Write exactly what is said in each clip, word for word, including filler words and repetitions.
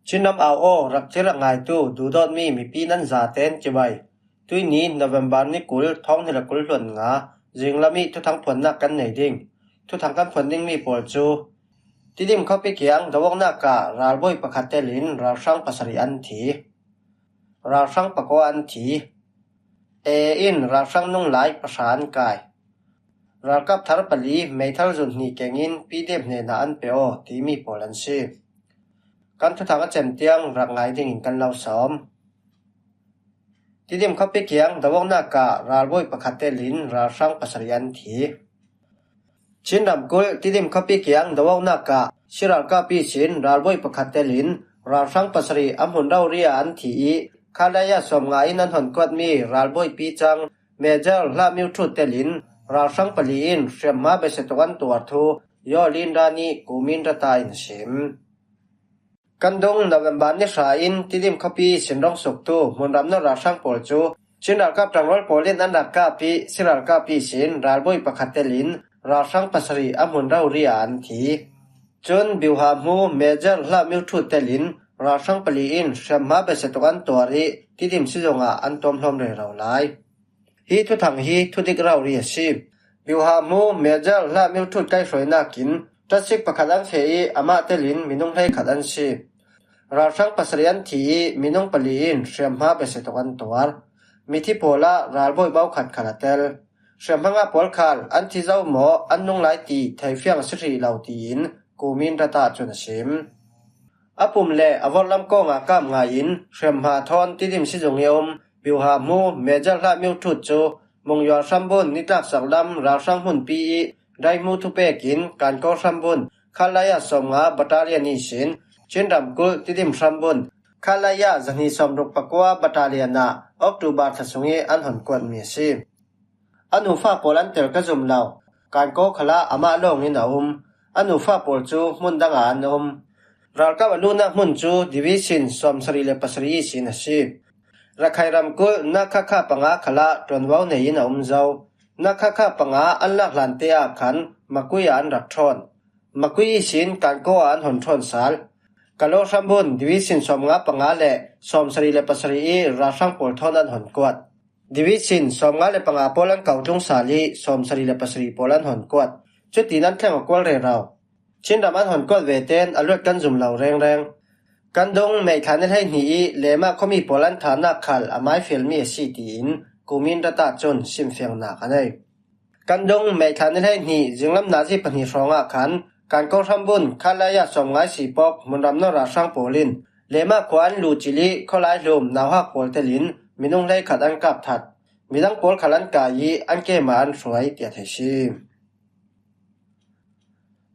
Chin ram au aw, rak thlir a ngaitu duhdawtmi mipi nan zaten cibai. Tuini November ni kul, thawng hnih le kul hluan nga, zinglam ih thuthang phuannak kan nei ding. Thuthang kan phuan dingmi pawl cu Tidim khuapi kiang do awknak ah ralbawi pakhat telin ralhrang pasarih an thi. Ralhrang pakua an thi. A in ralhrang nunglai pahra an kai. Ralkap thar pali meithal zun hnih kengin P D F hnenah an pe aw timi pawl an si. Kan thuthang a cem tiang rak ngai dingin kan lo sawm. Tidim khuapi kiang do awknak ah ralbawi pakhat telin ralhrang pasarih an thi. Chin ramkulh Tidim khuapi kiang do awknak ah siralkap ihsin ralbawi pakhat telin ralhrang pasarih a hmun rori ah an thi ih, Khalaya sawmnga in an hon kuatmi ralbawipi cang Major Hla Myo Htut telin ralhrang pali in hriamhma besia tuk an tuar thu Yaw Lin Ra nih Kumin Rata in a sim. Kan dung November ni hra in Tidim khuapi ihsin rong suktu hmunram no ralhrang pawl cu Chin ralkap ṭangrual pawl in an rak kap ih, siralkap ihsin ralbawi pakhat telin ralhrang pasarih a hmun rori ah an thi. Cun biuha hmu Major Hla Myo Htut telin ralhrang pali in hriamhma besia tuk an tuar ih Tidim sizung ah an tuamhlawm rero lai. Hi thuthang hi thudik rori a si. Biuha hmu Major Hla Myo Htut kaihhruainak in ṭatsik pakhat an feh ih amah telin minung hleikhat an si. Ralhrang pasarih an thi ih minung pali in hriamhma besia tuk an tuar. Mithi pawl ah ralbawi bau khat khal a tel. Hriamhma ngah pawl khal an thi zo maw, an nunglai ti theifiang a si hrih lo tiin Kumin Rata cun a sim. A pum le a vorhlam kawngah kap ngaiin hriamhma thawn Tidim sizung ih a um biuha hmu Major Hla Myo Htut cu Mungyual hrambun nitlak saklam ralhrang hmunpi ih daihmu thupek in Kankaw hrambun Khalaya sawmnga battalion ihsin Chin ramkulh Tidim hrambun Khalaya zahnih sawmruk pakua battalion ah October thla sungih an hon kuatmi a si. A nufa pawl an tel ka zum lo. Kankaw khalah amah lawngin a um. A nufa pawl cu hmun dangah an um. Ralkap a luhnak hmun cu Division sawmsarih le pasarih ihsin a si. Rakhine ramkulh Nakha kha panga khalah ṭuanvo nei in a um zo. Nakha kha panga an lak hlante ah khan Makui ah an rak ṭhawn. Makui ihsin Kankaw ah an hon ṭhawn sal. Kalaw hrambun Division sawmnga panga le sawmsarih le pasarih ih ralhrang pawl thawn an hon kuat. Division sawmnga le panga pawl an ko tlung sal ih sawmsarih le pasarih pawl an hon kuat. Cutin an thleng a kual rero. Chin ram an hon kuat ve ten a luat kan zum lo rengreng. Kan dung May thla ni hleihnih ih Lema khuami pawl an thanak khal a maifialmi a si tiin Kumin Rata cun simfiangnak a nei. Kan dung May thla ni hleihnih zinglam nazi pahnih hrawngah khan Kankaw hrambun Khalaya sawmnga ihsi pawk hmunram no ralhrang pawl in Lema khua an luh cil ih khualai hlum nauhak pawl telin minung hleikhat an kap that. Midang pawl khal an kai ih an keimah an hruai, tiah theih si.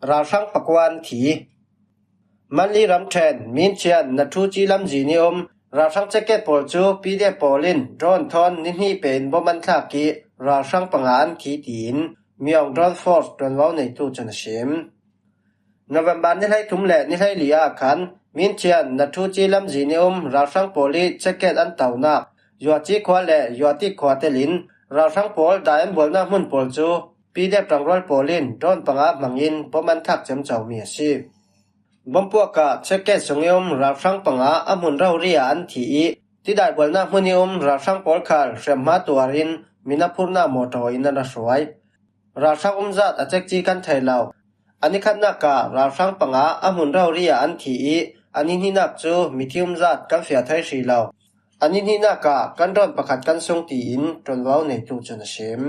Ralhrang pakua an thi. Manli ramṭhen Minchian Nathuci lamzin ih um ralhrang checkgate pawl cu P D F pawl in drone thawn ni hnih pe in bom an thlak ih ralhrang panga an thi tiin Myaung Drone Force ṭuanvo neitu cun a sim. November ni hleithum le ni hleili ah khan Minchian Nathuci lamzin ih um ralhrang pawl ih checkgate an tonak Yuaci khua le Yuati khua telin ralhrang pawl dai an bualnak hmun pawl cu P D F ṭangrual pawl in drone panga hmangin bom an thlak ciamcomi a si. Bompuak ah checkgate sung ih um ralhrang panga a hmun rori ah an thi ih tidai bualnak hmun ih um ralhrang pawl khal hriamhma tuar in min a phurnak mawṭaw in an ra hruai. Ralhrang umzat a cekci kan thei lo. A ni khatnak ah ralhrang panga a hmun rori ah an thi ih a ni hnihnak cu mithi umzat kan fiah thei hrih lo. A ni hnihnak ah kan drone pakhat kan sung tiin ṭuanvo neitu cun a sim.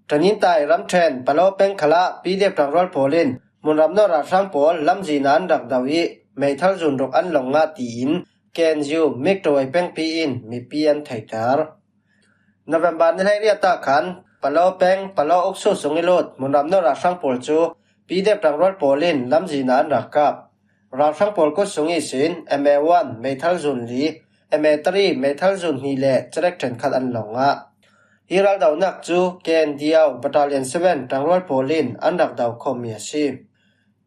Ṭanintai ramṭhen Palaw peng khalah P D F ṭangrual pawl in hmunram no ralhrang pawl lamzin ah an rak do ih meithal zun ruk an long ngah tiin K N U Myiktaway pengpi in mipi an theihter. November ni hleiriat ah khan Palaw peng Palaw uksu sung ih lut hmunram no ralhrang pawl cu P D F ṭangrual pawl in lamzin ah an rak kap. Ralhrang pawl kut sung ihsin M A one meithal zun li, M A three meithal zun hnih le cerek ṭhenkhat an long ngah. Hi raldonak cu K N D O Battalion seven ṭangrual pawl in an rak do khawmmi a si.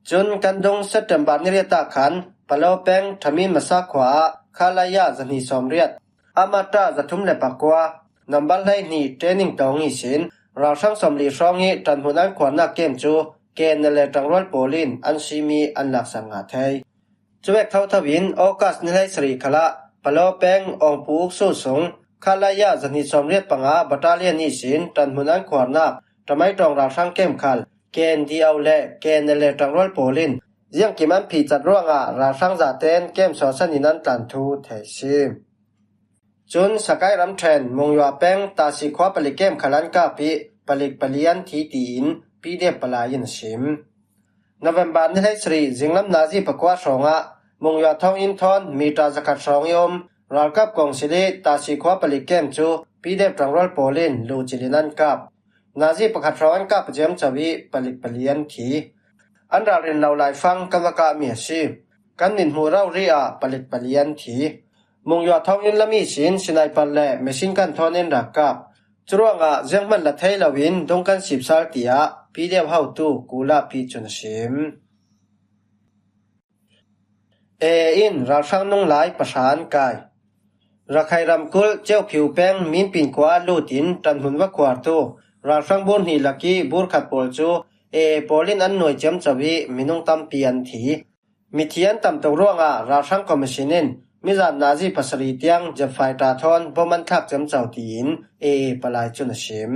Cun kan dung September ni riat ah khan Palaw peng Ṭhamin Masa khua ah Khalaya zahnih sawmriat, Amata zathum le pakua, nambar hleihnih training tawng ihsin ralhrang sawmli hrawng ih ṭanhmun an khuarnak kem cu K N L A ṭangrual pawl in an sim ih an laksak ngah thei. Cuvek thotho in August ni hleisarih khalah Palo peng Awngpu Uksu sung Khalaya zahnih sawmriat panga battalion ihsin ṭanhmun an khuarnak Ṭamaitawng ralhrang kem khal K N D O le K N L A ṭangrual pawl in ziangkim an phihcat ruangah ralhrang zaten kem suahsan in an tlan thu thei si. Cun Sakai ramṭhen Mungyua peng Tasi khua palik kem khal an kap ih palik pali an thi tiin P D F palai in a sim. November ni hleisarih zinglam nazi pakua hrawngah Mungyua thawnginn thawn mita zakhat hrawng ih um ralkap kongsil ih Tasi khua palik kem cu P D F ṭangrual pawl in luhcilh in an kap. Nazi pakhat hrawng an kap a ciamco ih palik pali an thi. An ralrin lo laifang kan va kahmi a si. Kan mithmuh rori ah palik pali an thi. Mungyua thawnginn lam ihsin sniper le machine gun thawn in rak kap. Curuangah zianghman la thei loin dung kan sipsal tiah P D F hotu Kula Pi cun a sim. A A in ralhrang nunglai pahra an kai. Rakhine ramkulh Ciophiu peng Minpin khua lutin ṭanhmun va khuartu ralhrang bur hnih lakih bur khat pawl cu A A pawl in an nuai ciamco ih minung tampi an thi. Mithi an tam tuk ruangah ralhrang commission in mizan nazi pasarih tiang jet fighter thawn bom an thlak ciamco tiin A A palai cun a sim.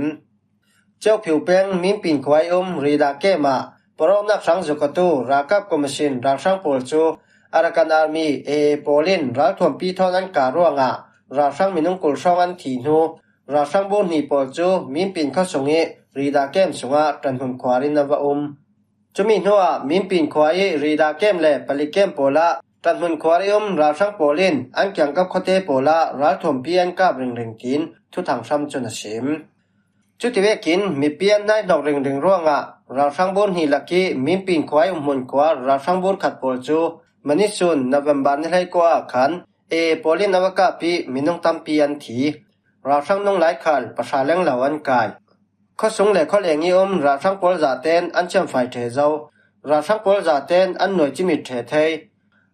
Ciophiu peng Minpin khua ih um Rida kem ah porawknak hrang zukatu ralkap commission ralhrang pawl cu Arakan Army A A pawl in ralthuampi thawn an kah ruangah ralhrang minung kul hrawng an thih hnu ralhrang bur hnih pawl cu Minpin khuasung ih Rida kem sungah ṭanhmun khuar in an va um. Cumi hnuah Minpin khua ih Rida kem le palik kem pawl ah ṭanhmun khuar ih um ralhrang pawl in an kiangkap khuate pawl ah ralthuampi an kap ringring tiin thuthang hram cun a sim. Cuti vekin mipi an hnaihnok ringring ruangah ralhrang bur hnih lakih Minpin khua ih umhmun khua ralhrang bur khat pawl cu Manisun November ni hleikua ah khan A A pawl in a va kap ih minung tampi an thi. Ralhrang nunglai khal pahra lenglo an kai. Khuasung le khualeng ih um ralhrang pawl zaten an ciamfai ṭhe zo. Ralhrang pawl zaten an nuai cimit ṭhe thei.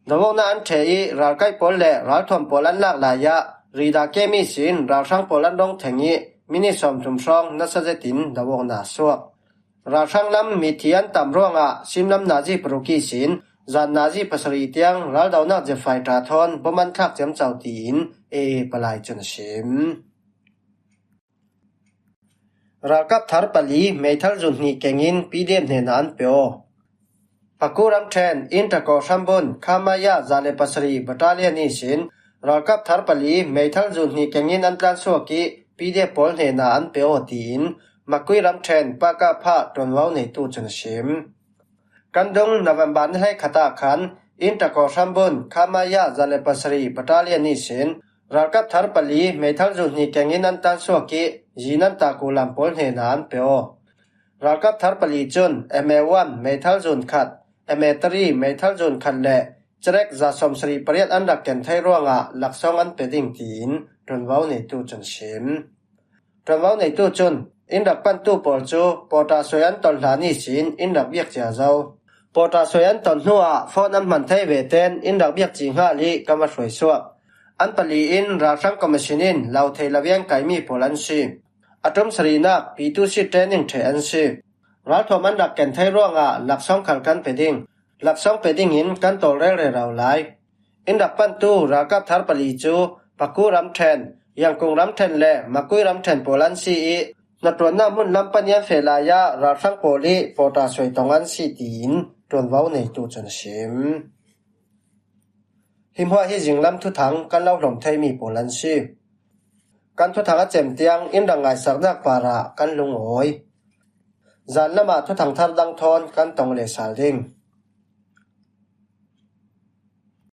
Dovawknak an ṭhe ih ralkaih pawl le ralthuam pawl an lak lai ah Rida kem ihsin ralhrang pawl an rong theng ih minit sawmthum hrawng nasa zetin dovawknak a suak. Ralhrang lam mithi an tam ruangah simlam nazi paruk ihsin zan nazi pasarih tiang raldonak jet fighter thawn bom an thlak ciamco tiin A A palai cun a sim. Ralkap thar pali meithal zun hnih kengin P D F hnenah an pe aw. Paku ramṭhen Intrakaw hrambun Khamaya za le pasarih battalion ihsin ralkap thar pali meithal zun hnih kengin an tlansuak ih P D F pawl hnenah an pe aw tiin Makui ramṭhen Pakapha ṭuanvo neitu cun a sim. Kan dung November ni hleikhat ah khan Intrakaw hrambun Khamaya za le pasarih battalion ihsin ralkap thar pali meithal zun hnih kengin an tlansuak ih zin an taku lam pawl hnenah an pe aw. Ralkap thar pali cun M A one meithal zun khat, M A three meithal zun khat le cerek za sawmsarih pariat an rak ken thei ruangah laksawng an pe ding tiin ṭuanvo neitu cun a sim. Ṭuanvo neitu cun in rak pantu pawl cu pawṭa suai an ton hlan ihsin in rak biak cia zo. Pawṭa suai an ton hnuah phone an hman thei ve ten in rak biak cih hngal ih kan va hruai suak. An pali in ralhrang commission in lo thei lo ih an kaimi pawl an si. A ṭum sarihnak P two C training ṭheh an si. Ralthuam an rak ken thei ruangah laksawng khal kan pe ding. Laksawng pe dingin kan tawlrel rero lai. In rak pantu ralkap thar pali cu Paku ramṭhen, Yangkung ramṭhen le Makui ramṭhen pawl an si ih hnaṭuannak hmun lam pan ih an feh lai ah ralhrang pawl ih pawṭa suai tong an si tiin ṭuanvo neitu cun a sim. Hi hmuah hi zinglam thuthang kan lo hlawm theimi pawl an si. Kan thuthang a cem tiang in rak ngaisaknak parah kan lungawi. Zan lamah thuthang thar dang thawn kan tong leh sal ding.